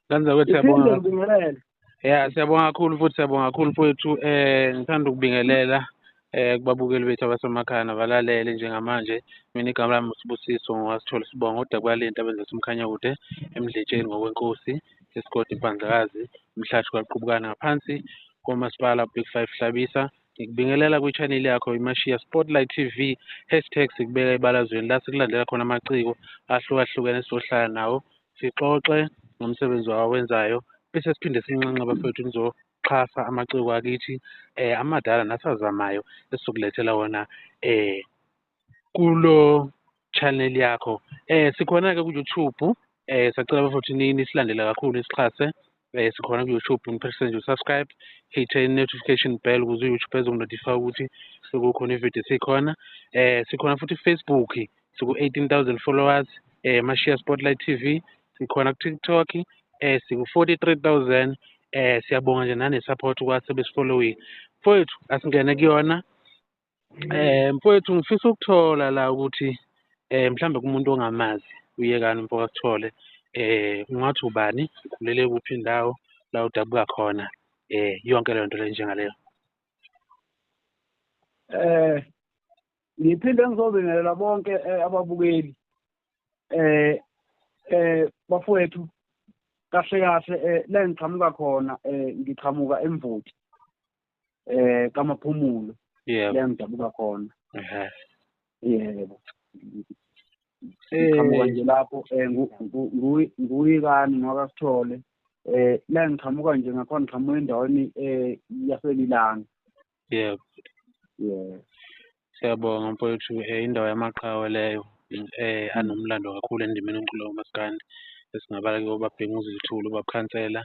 Kanzakwethu Ngiphinde siyabonga. ngibingelele. Ya, siyabonga kakhulu futhi siyabonga kakhulu mfowethu. Ngithanda ukubingelela kubabukeli bethu abasemakhaya nabalalele njengamanje. Mina igama lami uSibusiso ngokaSithole Sibongo odabuka le entabeni zaseMkhanyakude eMdletsheni ngokwenkosi esigodi Mpanzakazi Mhlathi kwaQubukana ngaphansi komasipala Big Five Hlabisa. Ngikubingelela kwi-channel yakho iMashiya Spotlight TV hashtag sikubeka ebalazweni la sikulandela khona amaciko ahlukahlukene esizohlala nawo sixoxe ngomsebenzi wawenzayo bese siphinde sinxenxe abafowethu nizoxhasa amaciko akithi amadala nasazamayo esizokulethela wona kulo channel yakho. Sikhona-ke ku-YouTube, sacela abafowethu nisilandele kakhulu nisixhase. Sikhona ku-YouTube nipresse nje u-subscribe, hit notification bell ukuze u-YouTube ezoku-notify ukuthi sekukhona ividiyo esikhona. Sikhona futhi ku-Facebook siku-18,000 followers, Mashiya Spotlight TV. Sikhona ku-TikTok, siku-43,000. Siyabonga nje nane-support kwase besifollowile. Mfowethu asingene kuyona. Mfowethu ngifisa ukuthola la ukuthi mhlambe kumuntu ongamazi uYekani mfoka Sithole, ungathi ubani, ukhulele kuphi indawo la udabuka khona, yonke leyo nto le njengaleyo. Ngiphinde ngizobingelela bonke ababukeli. Bafowethu kahle kahle la ngiqhamuka khona, ngiqhamuka eMvoti kaMaphumulo. Yebo. La ngidabuka khona. Yebo. Ngiqhamuka nje lapho nguYekani ngwakaSithole. La ngiqhamuka nje ngakhona ngiqhamuka endaweni yaseLilanga. Yebo. Yebo. Siyabonga mfowethu, indawo yamaqhawe leyo anomlando kakhulu endimeni yomculo kamaskandi. Esingabala kuyo oBabhenguza Zithulu, uBab'Khansela,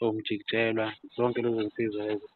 oMjikijelwa, zonke lezo zinsizwa lezo.